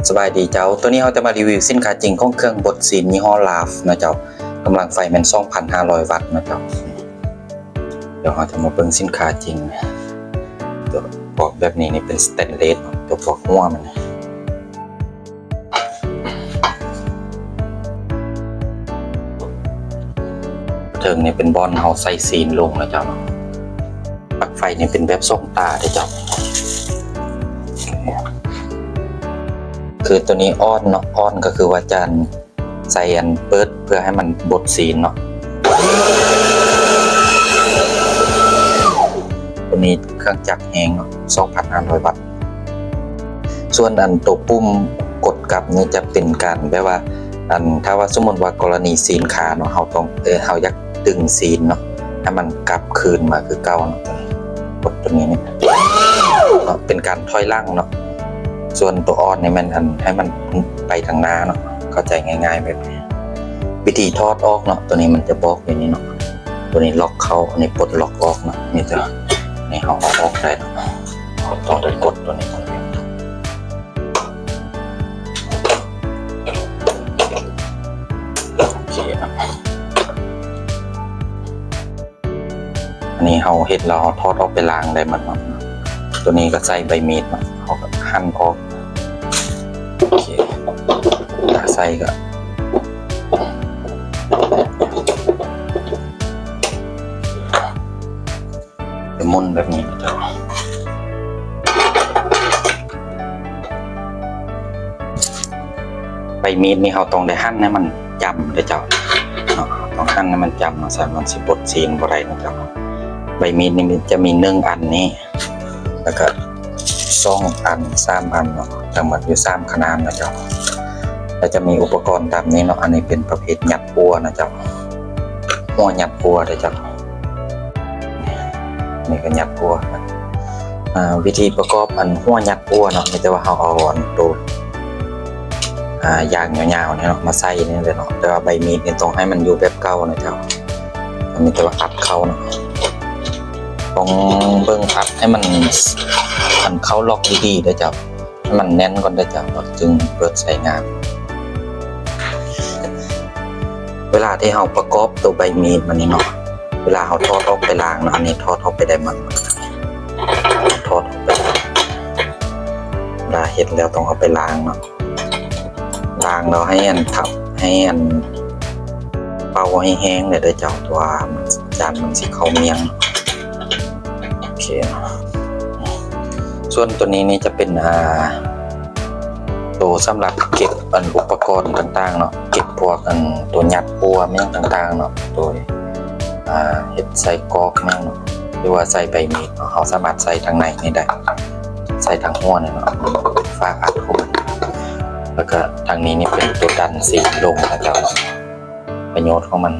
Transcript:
ສະບາຍດີເຈົ້າ, ໂຕນີ້ເຮົາຈະມາຣີວິວສິນຄ້າຈິງຂອງເຄື່ອງບົດຊີ້ນຍີ່ຫໍ້ລາຟນະເຈົ້າ. ກຳລັງໄຟແມ່ນສອງພັນຫ້າຮ້ອຍວັດນະເຈົ້າ. ດຽວເຮົາຈະມາເບິ່ງສິນຄ້າຈິງ. ຕົວປອກແບບນີ້ນີ້ເປັນສະແຕນເລດເນາະ, ຕົວປອກຫົວມັນ. ເທິງນີ້ເປັນບ່ອນເຮົາໃສ່ຊີ້ນລົງນະເຈົ້າເນາະ. ປລັກໄຟນີ້ເປັນແບບສອງຕາເດ້ເຈົ້າ. ຄືໂຕນີ້ອອນເນາະ, ອອນກໍຄືວ່າຈານໃສ່ອັນເປີດເພື່ອໃຫ້ມັນບົດຊີ້ນເນາະ. ໂຕນີ້ເຄື່ອງຈັກແຮງເນາະ, ສອງພັນຫ້າຮ້ອຍວັດ. ສ່ວນອັນໂຕປຸ່ມກົດກັບນີ້ຈະເປັນການແບບວ່າ ອັນ ຖ້າວ່າສົມມຸດວ່າກໍລະນີຊີ້ນຄາເນາະ, ເຮົາຕ້ອງ ເອີ ເຮົາຢາກດຶງຊີ້ນເນາະ ໃຫ້ມັນກັບຄືນມາຄືເກົ່າເນາະ, ກົດໂຕນີ້ນີ້ເນາະ ເປັນການຖອຍຫຼັງເນາະ. ສ່ວນໂຕອອນນີ້ແມ່ນ ອັນ ໃຫ້ມັນໄປທາງໜ້າເນາະ, ເຂົ້າໃຈງ່າຍໆແບບນີ້. ວິທີຖອດອອກເນາະ, ໂຕນີ້ມັນຈະບອກຢູ່ນີ້ເນາະ. ໂຕນີ້ລັອກເຂົ້າ, ອັນນີ້ປົດລັອກອອກເນາະ. ນີ້ເຈົ້າ, ນີ້ເຮົາເອົາອອກໄດ້ເນາະ, ເຮົາຕ້ອງໄດ້ກົດໂຕນີ້. ໂອເຄເນາະ, ອັນນີ້ເຮົາເຮັດແລ້ວ ເຮົາຖອດອອກໄປລ້າງໄດ້ໝົດເນາະ. ໂຕນີ້ກໍໃຊ້ໃບມີດເນາະ, ເຮົາກໍຫັນອອກ. ໂອເຄ, ຖ້າໃສ່ກໍ ຈະໝຸນແບບນີ້ເຈົ້າ. ໃບມີດນີ້ເຮົາຕ້ອງໄດ້ຫັນໃຫ້ມັນຈ້ຳເດີເຈົ້າເນາະ, ຕ້ອງຫັນໃຫ້ມັນຈ້ຳເນາະ, ຊັ້ນມັນຊິບົດຊີ້ນບໍ່ໄດ້ນະເຈົ້າ. ໃບມີດນີ້ຈະມີໜຶ່ງອັນນີ້ ແລ້ວກໍສອງອັນ ສາມອັນເນາະ, ທັງໝົດຢູ່ສາມຂະໜາດນະເຈົ້າ. ແລ້ວຈະມີອຸປະກອນຕາມນີ້ເນາະ, ອັນນີ້ເປັນປະເພດຍັດຫົວນະເຈົ້າ, ຫົວຍັດຫົວເດີເຈົ້າ. ນີ້ກໍຍັດຫົວ. ອາ ວິທີປະກອບອັນຫົວຍັດຫົວເນາະ, ມີແຕ່ວ່າເຮົາເອົາອັນໂຕ ອາ ຢາງຍາວໆນີ້ເນາະ ມາໃສ່ນີ້ແຫຼະເນາະ, ແຕ່ວ່າໃບມີດນີ້ຕ້ອງໃຫ້ມັນຢູ່ແບບເກົ່ານະເຈົ້າ. ມີແຕ່ວ່າອັດເຂົ້າເນາະ, ຕ້ອງເບິ່ງອັດໃຫ້ມັນ ມັນເຂົ້າລັອກດີໆເດີເຈົ້າ. ໃຫ້ມັນແໜ້ນກ່ອນເດີເຈົ້າ ແລ້ວຈຶ່ງເປີດໃຊ້ງານ. ເວລາທີ່ເຮົາປະກອບໂຕໃບມີດມັນນີ້ເນາະ, ເວລາເຮົາຖອດອອກໄປລ້າງເນາະ, ອັນນີ້ຖອດອອກໄປໄດ້ໝົດ, ຖອດອອກໄປ. ເວລາເຮັດແລ້ວຕ້ອງເອົາໄປລ້າງເນາະ, ລ້າງແລ້ວໃຫ້ອັນທັບ ໃຫ້ອັນເປົ່າໃຫ້ແຮງແດ່ເດີເຈົ້າ, ເພາະວ່າຈານມັນຊິເຂົ້າໝ້ຽງ. ໂອເຄ, ສ່ວນໂຕນີ້ນີ້ຈະເປັນ ອ່າ ໂຕສຳລັບເກັບອັນອຸປະກອນຕ່າງໆເນາະ, ເກັບພວກອັນໂຕຍັດຫົວແມ່ນຫຍັງຕ່າງໆເນາະ, ໂຕ ອ່າ ເຮັດໄສ້ກອກແມ່ນຫຍັງເນາະ ຫຼືວ່າໃສ່ໃບມີດເນາະ, ເຮົາສາມາດໃສ່ທາງໃນນີ້ໄດ້, ໃສ່ທາງຫົວນີ້ເນາະ, ຝາອັດຂອງມັນ. ແລ້ວກໍທາງນີ້ນີ້ເປັນໂຕດັນຊີ້ນລົງນະເຈົ້າເນາະ. ປະໂຫຍດຂອງມັນ